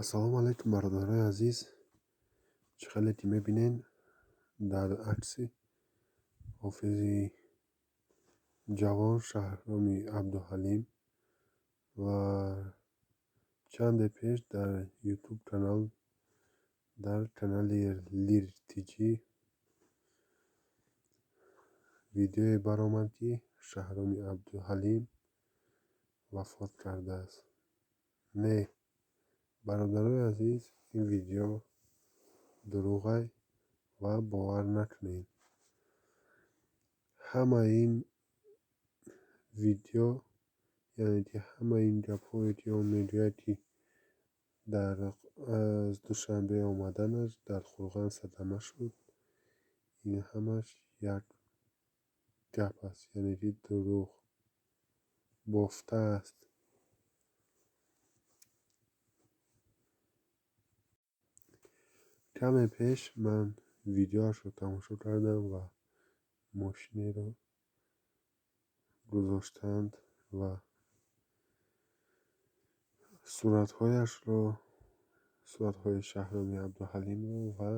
Ассалому алайкум, бародарои азиз. Чӣ хеле ки мебинед, дар акси ҳофизи ҷавон Шаҳроми Абдуҳалим ва чанде пеш дар Ютуб канал, дар канали Лир-ТҷИ видеое баромад, ки Шаҳроми Абдуҳалим вафот кардааст. Не, бародарои азиз, ин видео дурӯғай ва бовар накунед. Ҳамаи ин видео, яъне ки ҳамаи ин гапҳое, ки он мегӯяд, ки дар аз Душанбе омаданаш дар Қурған садама шуд, ин ҳамаш як гап аст, яъне ки дурӯғ бофта аст. Каме пеш ман видеоашро тамошо кардам ва мошинеро гузоштанд ва суратҳояшро, суратҳои Шаҳроми Абдуҳалимро ва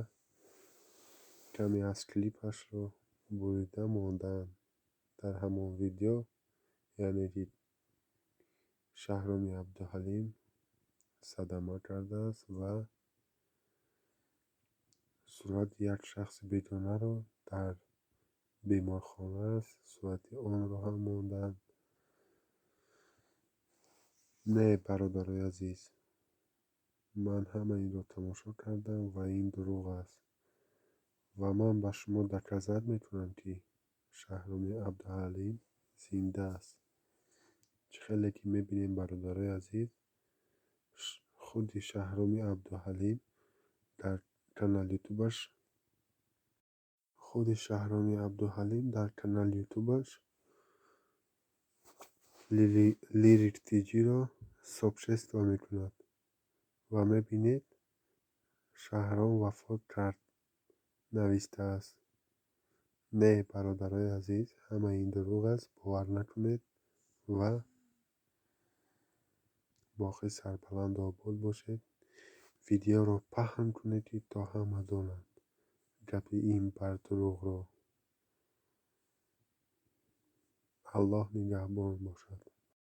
каме аз клипашро бурида мондаанд дар ҳамон видео, яъне ки Шаҳроми Абдуҳалим садама кардааст ва сурати як шахси бегонаро дар беморхона аст, сурати онро ҳам мондаанд. Не, бародарои азиз, ман ҳама инро тамошо кардам ва ин дурӯғ аст. Ва ман ба шумо доказать мекунам, ки Шаҳроми Абдуҳалим зинда аст. Чӣ хеле ки мебинем, бародарои азиз, худи Шаҳроми Абдуҳалим дар канали Ютубаш, худи Шаҳроми Абдуҳалим дар канали Ютубаш Лирик-ТҷИро сообщество мекунад ва мебинед, Шаҳром вафот кард навистааст. Не, бародарои азиз, ҳамаи ин дурӯғ аст, бовар накунед ва боқӣ сарбаланду обод бошед. Видеоро паҳн кунед, ки то ҳама донанд гапи ин бардурӯғро. Аллоҳ нигаҳбон бошад.